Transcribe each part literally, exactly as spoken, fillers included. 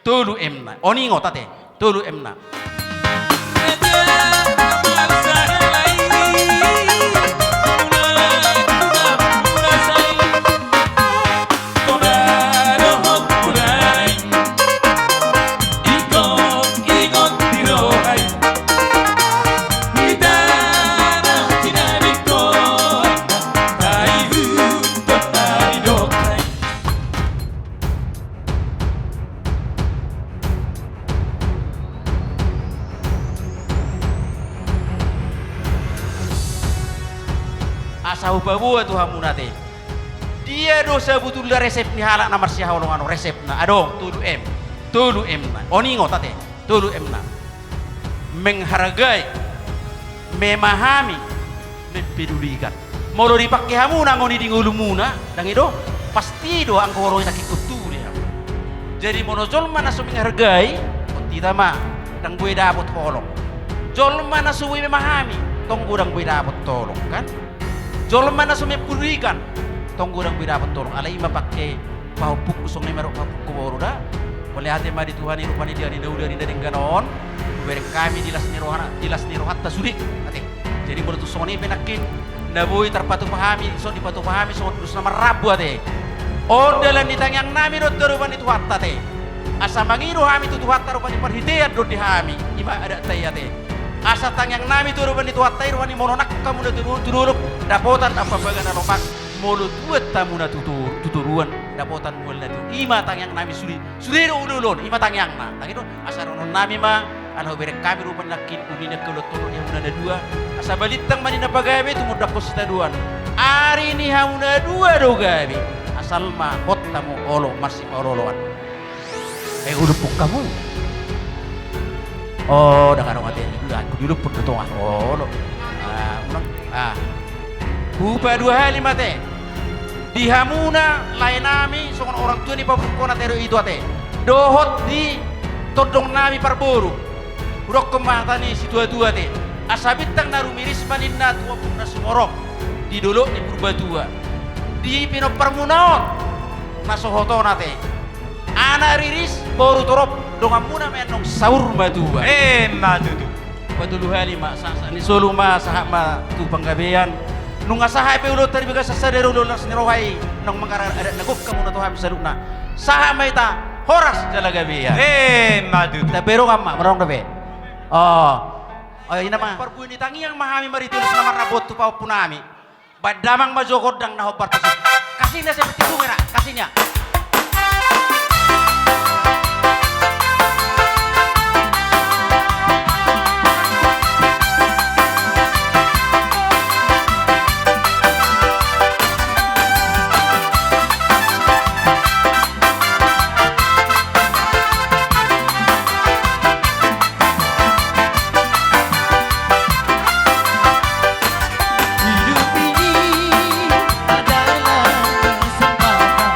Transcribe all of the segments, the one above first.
Tolu M-na. On, ingot ate. Tolu M-na. Asa hupaboa tu hamu na ate. Dia do sabutulna resep ni halak na marsihaholongan on, resepna adong tolu M. Tolu M-na. On, ingot ate. Tolu M-na. Menghargai, memahami, mempedulikan. Molo dipangke hamu na ngoni di ngolumuna, ndang i do, pasti do anggo horong i nangkin tutu di hamu. Jadi molo jolma na so menghargai, on hita ma, ndang boi dapot holong. Jolma na so boi memahami, tong do ndang boi dapot tolong, kan? Jolma na so mempedulikan, tong do ndang boi dapot tolong. Alai i ma pangke pahompungku, songon i ma dohot pahompungku boru da. Mauliate ma di Tuhan i rupani di ari na uli, ari na denggan on. Hubereng hami di las ni roha, di las ni rohanta sude ate. Jadi molo tung songon i pe nangkin na boi tarpatupa hami, songon dipatupa hami songon dos na marrambu ate. On dalan ni tangiangnami do on tu adopan ni Tuhanta ate. Asa mangido hami tu Tuhanta rupani parhitean do on di hami, i ma adatta i ate. Asa tangiangnami tu adopan ni Tuhanta i rupani molo nang hamuna tu do-, tu dolok, dapotan ampapaga na lomak. Molo tuat hamuna tu to-, tu toruan, dapotan mual na tio. I ma tangiangnami sude, sude do ulaon on, i ma tangiangna. Ndang i do, asa dohononnami ma, ala hubereng hami rupani nangkin uli ni angka ulaon torop di hamuna na dua. Asa balintang ma ninna pagabe, tumundalhon sitadoan. Ari ni hamuna na dua do gabe, asal ma hot hamu olo marsipaolooloan. Eh, huluphon hamu. Oh, ndang adong ate, huluphon do tong, olo. Ah, unang, ah. Hupaduahali ma ate. Di hamuna laenami songon orang tua ni pahompungkon ate do i tu ate. Dohot di tondongnami parboru. Hudokkon ma hata ni situatua ate. Asa bintang na rumiris ma ninna tu ombun na sumorop. Di dolok ni Purbatua. Di pinomparmuna on. Na so hot on ate. Anak riris, boru torop, donganmuna ma i annon saur matua. Emma tutu. Patoluhali ma, sa-, sa-, ni solu ma, sahat ma tu panggabean. Nunga sahat pe ulaonta di bagasan sadari on, las ni roha i, naung mangarar adat na gok hamuna tu hami saluhutna. Sahat ma hita, horas jala gabean. Emma tutu. Taberong ma, marong dope. Oh. Oh, ina ma. Parbue ni tangiang ma hami marhite ulos na marnabot tu pahompunami. Baen damang ma jo gondang na hombar tusi. Kasihna seperti bunga, kasihna. Hidup ini adalah kesempatan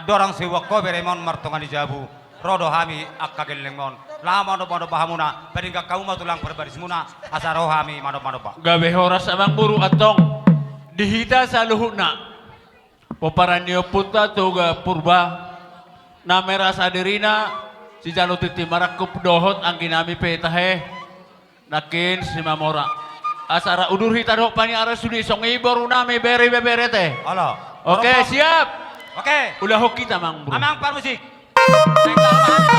Dorang seuang ho beremon martonga ni jabu. Ro do hami angka gellengmon laho manomba-nomba hamuna, padenggan hamu ma tulang parbarismuna, asa ro hami manomba-nomba. Gabe horas amangboru, antong di hita saluhutna pomparan ni ompunta Toga Purba na merasa dirina, sijalo tintin marangkup dohot anggi nami pe tahe. Nangkin Simamora. Asa ra udur hita dohot paniaran sude, songon i boru nami, bere ibebere te. Olo. Oke, siap. Oke. Ulahon hita, amangboru. Amang parmusik.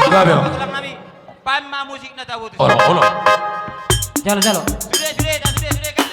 Gabe. Tulang nami. Pan ma musik na tabutusi. Olo, olo. Jalo, jalo. Sude, sude, sude, sude, sude.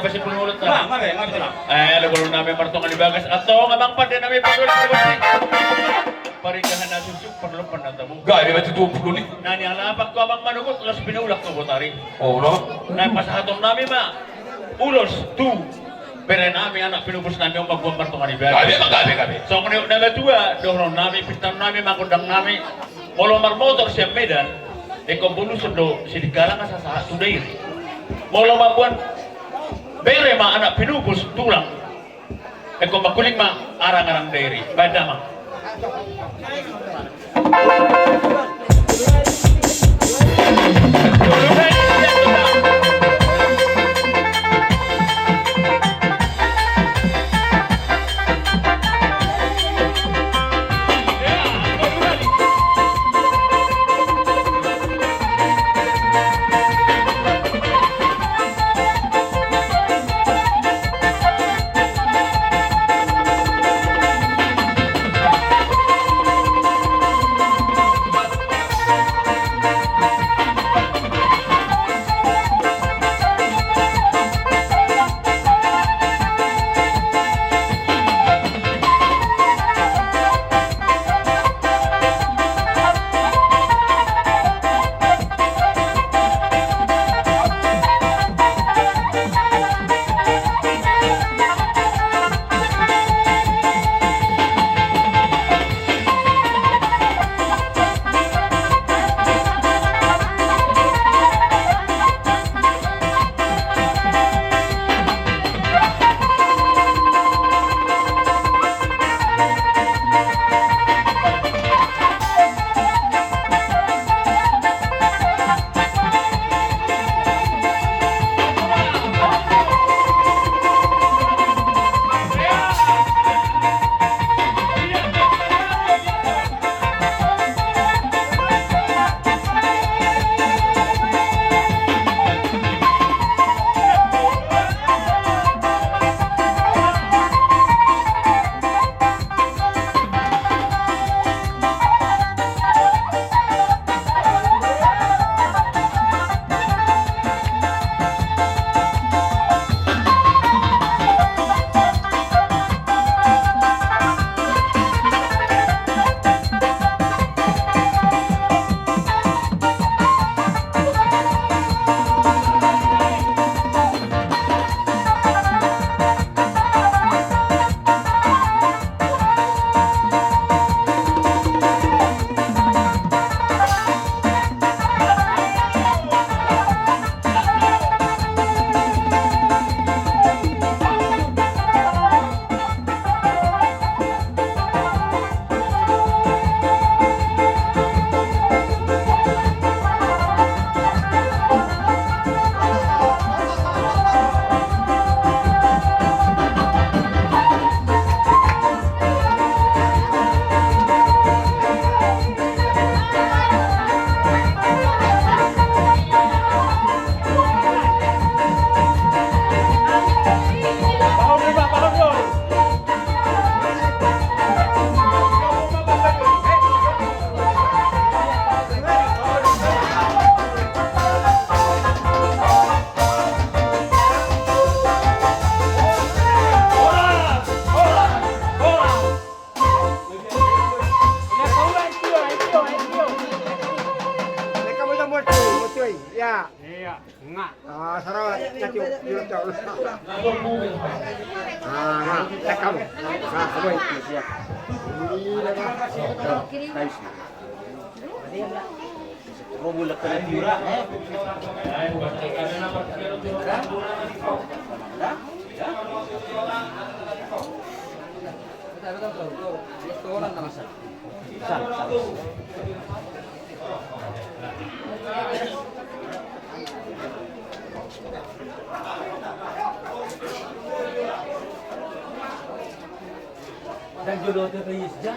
Pasti pun mulut. Bang, ngabe, ngabe tulang? Eh, lagu lu nami martonga di bagas. Atau ngamang pande nami pande. Parigahan na susu, parlompan na tamu. Gabe batu tumpul ni. Na nialap tu amang manugut, las pinaulak tu botari. Oh, no? Na pasahaton nami ma ulos tu bere nami, anak pinupus nami, on mambuat martonga di bagas. Gabe, gabe, gabe. Songon i na matua dohonon nami, pintaon nami, mangundang nami. Molo marmotor sian Medan, ingkon boluson do Sidikalang asa sahat tu Dairi. Molo mambuat bere ma anak pinupus tulang, ingkon mangkuling ma arang-arang Dairi. Baen damang. Ya. Iya. Nga. Ah, sarawa, nanti, ah, nga, cakap. Nga, kamu. Iya, Pak. Iya, Pak. Robo lekan di. Dan jodoh tu Yesus, Jan.